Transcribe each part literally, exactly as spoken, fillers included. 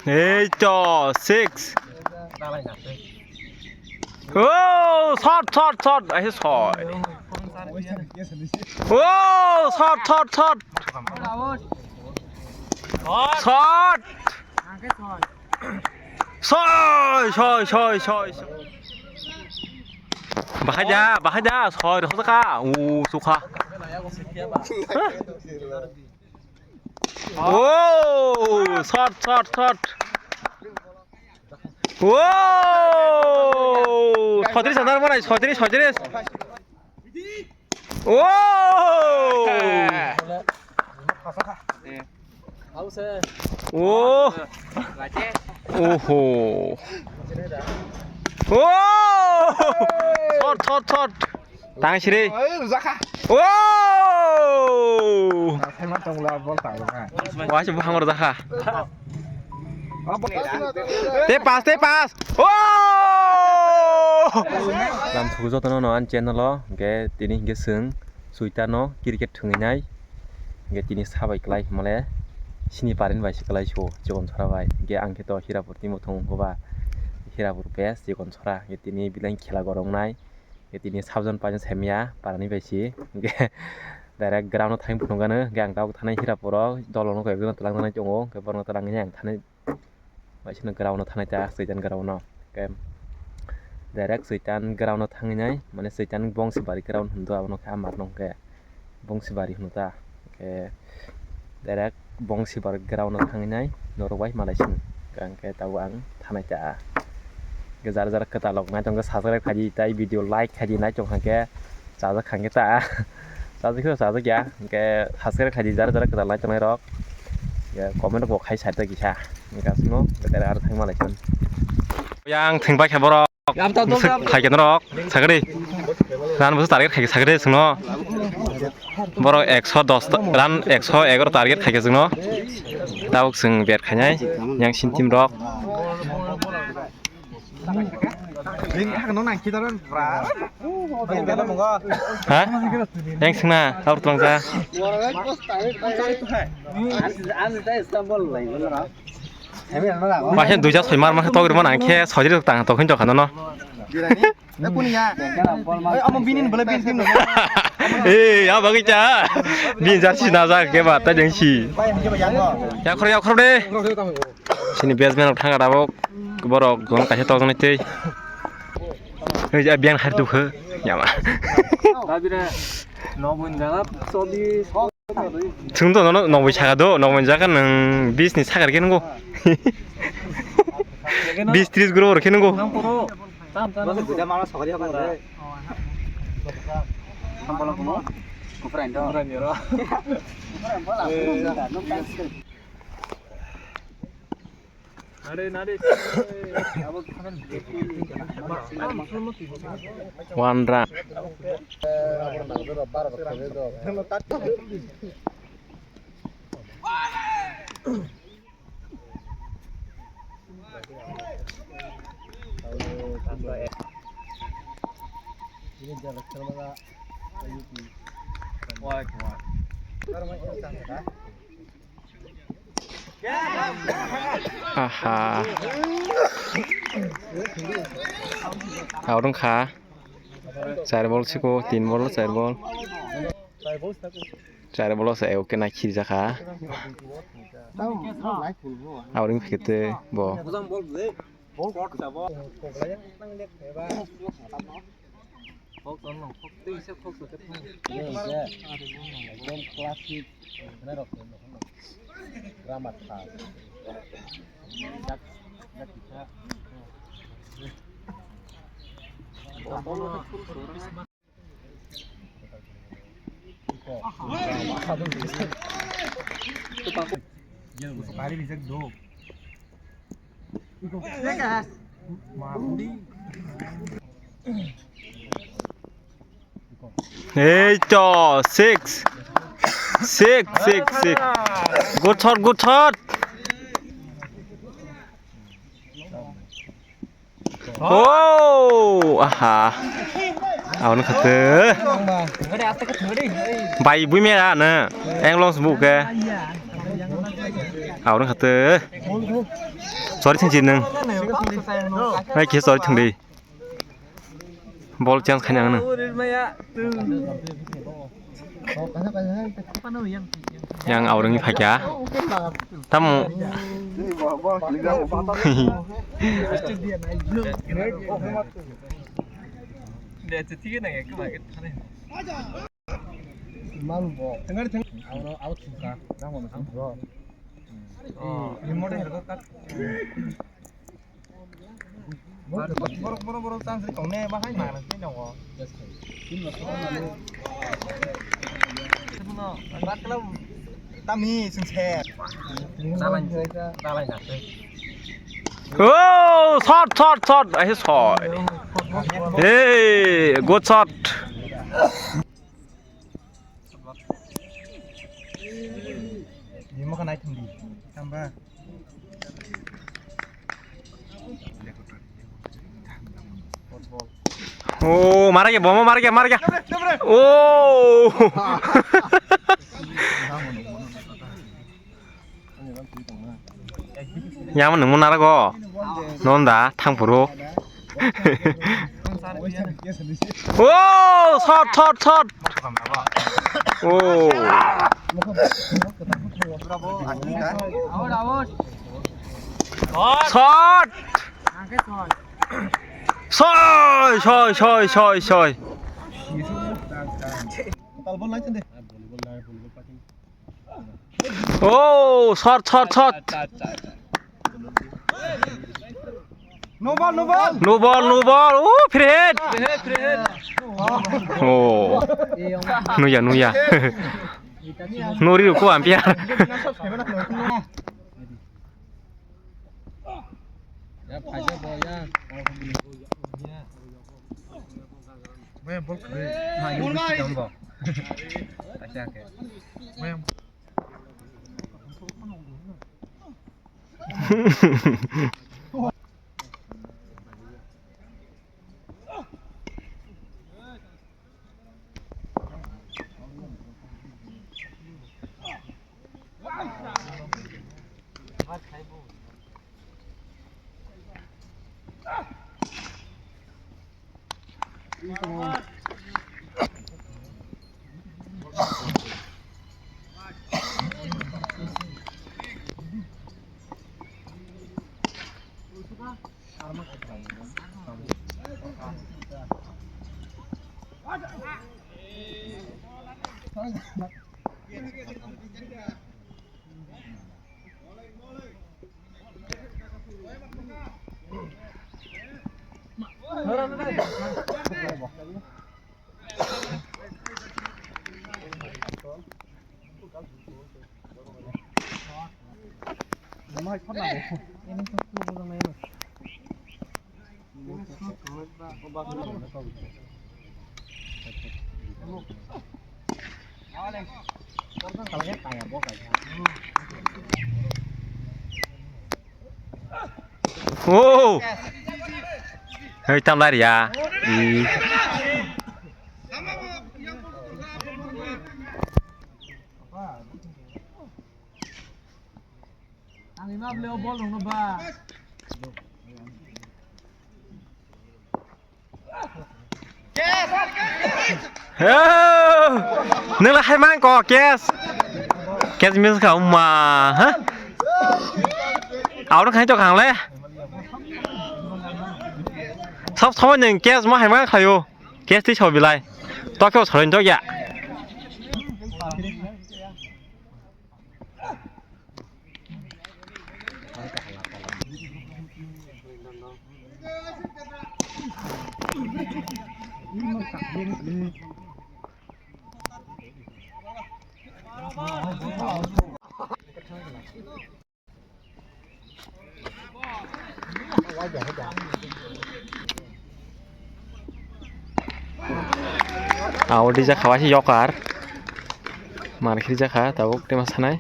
Ei to, six. Oh, shot, shot, shot. Aise soi. Oh, shot, shot, shot. Shot. Soi, soi, soi, soi. Bahai da, bahai da, soi, rokha ka. U, sukha. Oh, shot, shot, shot. Oh, sotris hajar mana, sotris, sotris. Oh. Oh. Oho. Oh. Shot, shot, shot. Tang siri. Oi, rwjakha. Oh! Nathai ma tongla bol tang rwkha. Waisa buphang rwjakha. Te pass, te pass. Oh! Lam thuku jotono no an channel o, hingke tini hingke chwng suitano cricket thwngwi nai. Hingke tini sabai klai himale sini parin bai se klai so chikon sora bai. Hingke ang khe to Hirapur timo thwng hwnkhe ba Hirapur best chikon sora. Hingke tini belai khela gorok nai. Tini sabjon pajon semya parani bai si, hingke direct ground o thang phunukgano, hingke ang tabuk thanai Hirapuro dolo no koi ekjono twlang nai tongo, hingke borokno twlangwi ang thanai bai sino ground o thanai ta Soitan ground o, hingke direct Soitan ground o thangwi nai, mane Soitan Bongsibari ground hwn do abono khe, ah mat no hingke Bongsibari hwno ta, hingke direct Bongsibari ground o thangwi nai norok bai malai sini. Hingke tabuk ang thanai ta. Hingke jar jar kwtal rok nai tongkhe subscribe khaidi tai video like khaidi nai tong kha khe chajak kha khe ta. Chajak khe chajak ya. Hingke subscribe khaidi jar jar kwtal nai tongnai rok. Hingke comment rok bo khai sai ta kisa. Hingke aswkno beter aro thang malai sini. Yang thwng bai khe borok. Bwswk khai khe norok sagri. Ran bwswk target khai khe sagri chwngno. Borok ekso dos ta, ran ekso egaroh target khai khe chwngno. Tabuk chwng bet khainai yang sin team rok. Ha? Yang swngna tabuk twlangsa. Masa duija soi mar masa togri mana khe sojri tang tokhin tokha nono. Birani? Eh, kuni ya? Eh, amo bini ni bole bini ni. Eh, ya bagi cha. Bini jar si na ja ke ba ta jeng si. Pai, hingke ba yang ko. Ya khoro, ya khoro de. Sini batsman rok thang rabo. Borok gon kaisa tok nai tei. Eh, ya biang har tu khe. Ya ma. Tabire, no bun jaga, sodi. Chwng to nono nokbai saka do, nokbai saka nwng bis ni sakar khe nungo. Bis tris guro khe nungo. One run. Aha. Out wngkha. Char bol siko, tin bol, char bol. Char bol se, okay, na khirjakha. Out wngkha khe te bo. Ekdom classic, grammar kha. Ei to, six. Six, six, six. Good shot, good shot. Oh, aha. Awan kata. Bai bui mera na. Englong sebu ke. Aurang kha tei. Sorry thang chi nang. Ai khe sorry thang di. Ball chance khaina ang nang. Yang aurang ni phakya. Tamo. Borok, borok, borok chance ri tongnai, bahai mana sini nongo. Tami sungset. Chalai, chalai na. Oh, shot, shot, shot. Ahe shot. Hey, good shot. Bimo kha naithum di. Tamba. Oh, mara gaya, bomo mara gaya, mara gaya. Oh. Yang mana nunggu nara go? Nonda, thang puru. Oh, shot, shot, shot. Oh. Shot. Soi, soi, soi, soi, soi. Oh, shot, shot, shot. No ball, no ball. No ball, no ball. Oh, free hit. Oh. Nuya, nuya. Nori ko ampia. Ya, phaisa bo, ya. Mayam bol khwrwi. Mayam bol khwrwi. Acha khe. Mayam. Oh. Hei, tam lai ya. I. Ang ima bole o bol rwngno ba. Heo! Nwng le hai man ko, catch. Catch miss kha, umma, ha? Abo khai to khang le. Sab samai nwng catch ma hai man khayo. Catch ti so bilai. To khe soroi to ya. Abo dija khawa se yokar. Mar khiri jakha tabuk tema sanai.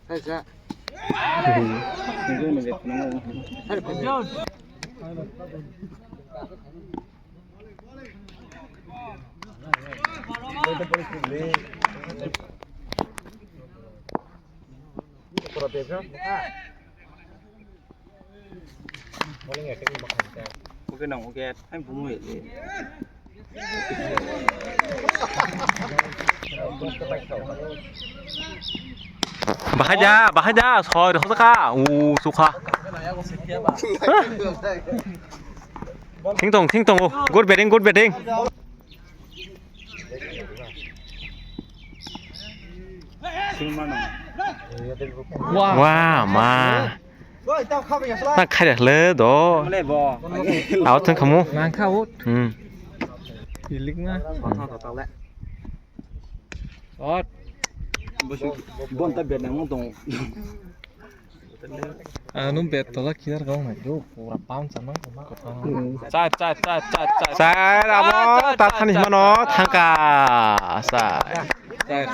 Hey, Jack. Oke nang oke, ang bumui. Bahai da, bahai da, soi hosa ka, u sukha. Thing tong, thing tong, good batting, good batting. Wah, ma. Na khairok le do. Aw thang khamu. Nang kha ut. Hmm. Ilik na. Ot. Bon ta bet nang tong. Anu bet tola kinar kau nai do pura pound sama. Side, side, side, side, side. Side, abo ta thani himano thangka. Side. Side.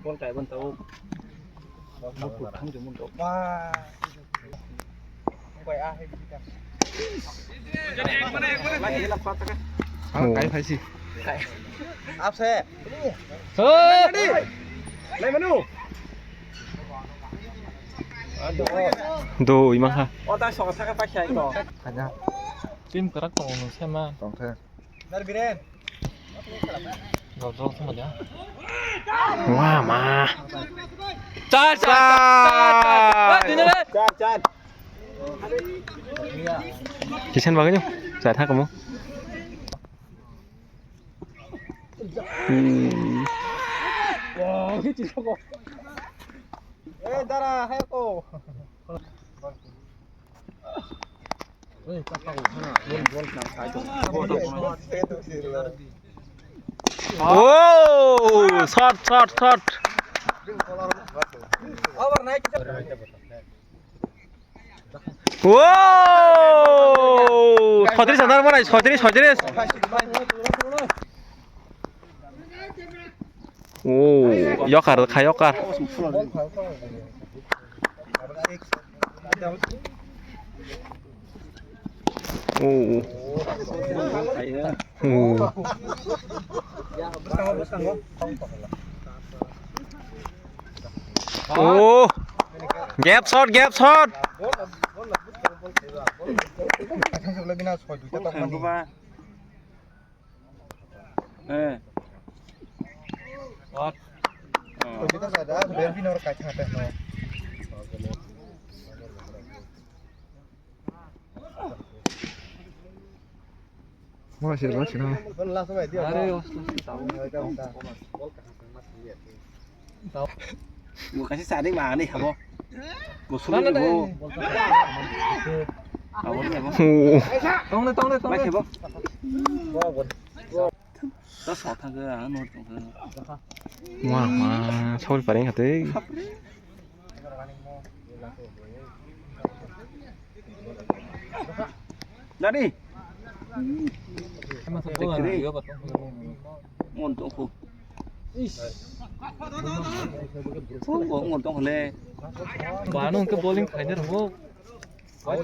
Bol kai bon tau. Mukut thang jumung tau. Wah. Bai ah, hai kita. Kai phai si. Kai. Apse. Lai manu. Do ima ha. O ta sok thaka pa khai to. Team karak tong sema. Tong the. Dar Biren. Wah, ma. Char, char, char, char, char. Char, char. Kisan bagwi nyo. Char ha kamu. Hmm. Eh, dara, hai ko. Oh, shot, shot, shot. Oh, sotris hajar mana, sotris, sotris. Oh, yokar, kha yokar. Oh. Oh. Oh. Gap shot, gap shot. Eh. What? Oh. Mo se lo sino. Are, Bo kaisa chari ba ni habo. Bo sulu bo. Abo ni habo. Tongle, tongle, tongle. Bai habo. Ta sa thang ga, ano tong ga. Wah, ma, sawl pareng hate. Dani. Mon tong ko. Mon tong le. Bano ke bowling khaina rongo. Char,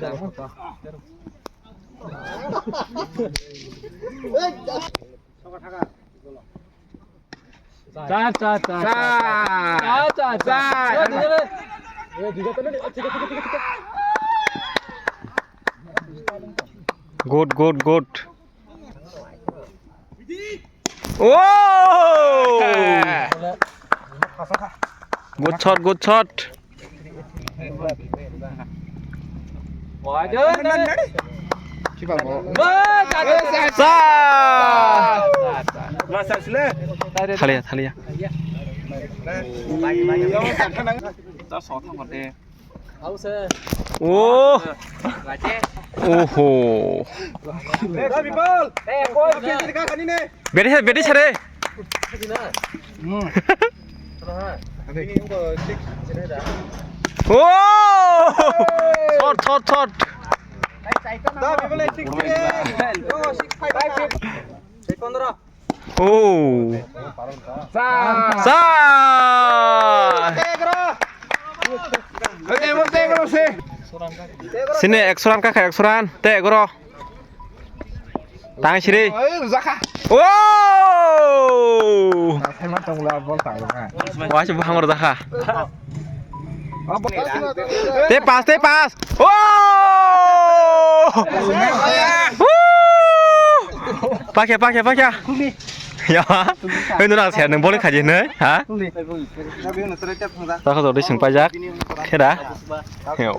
char, char. Char. Char, char, char. Char. Good, good, good. Oh! Good shot, good shot. Sa! Thalia, thalia. Oh! Oho! Beri, beri sare. Oh! Shot, shot, shot. Oh! Sa! Sa! Sini ekso run kakha, ekso run. Te egoro. Tang siri. Oi, rujak kha. O! Sai ma tong la bol tang la. Wah, si buhang rujak kha. Te pas, te pas. O! Woo! Pakya, pakya, pakya. Ya. Hei, nuna siya nung bowling khaji hinui, ha? Takho jodi sung pajak. Kheda. Yo.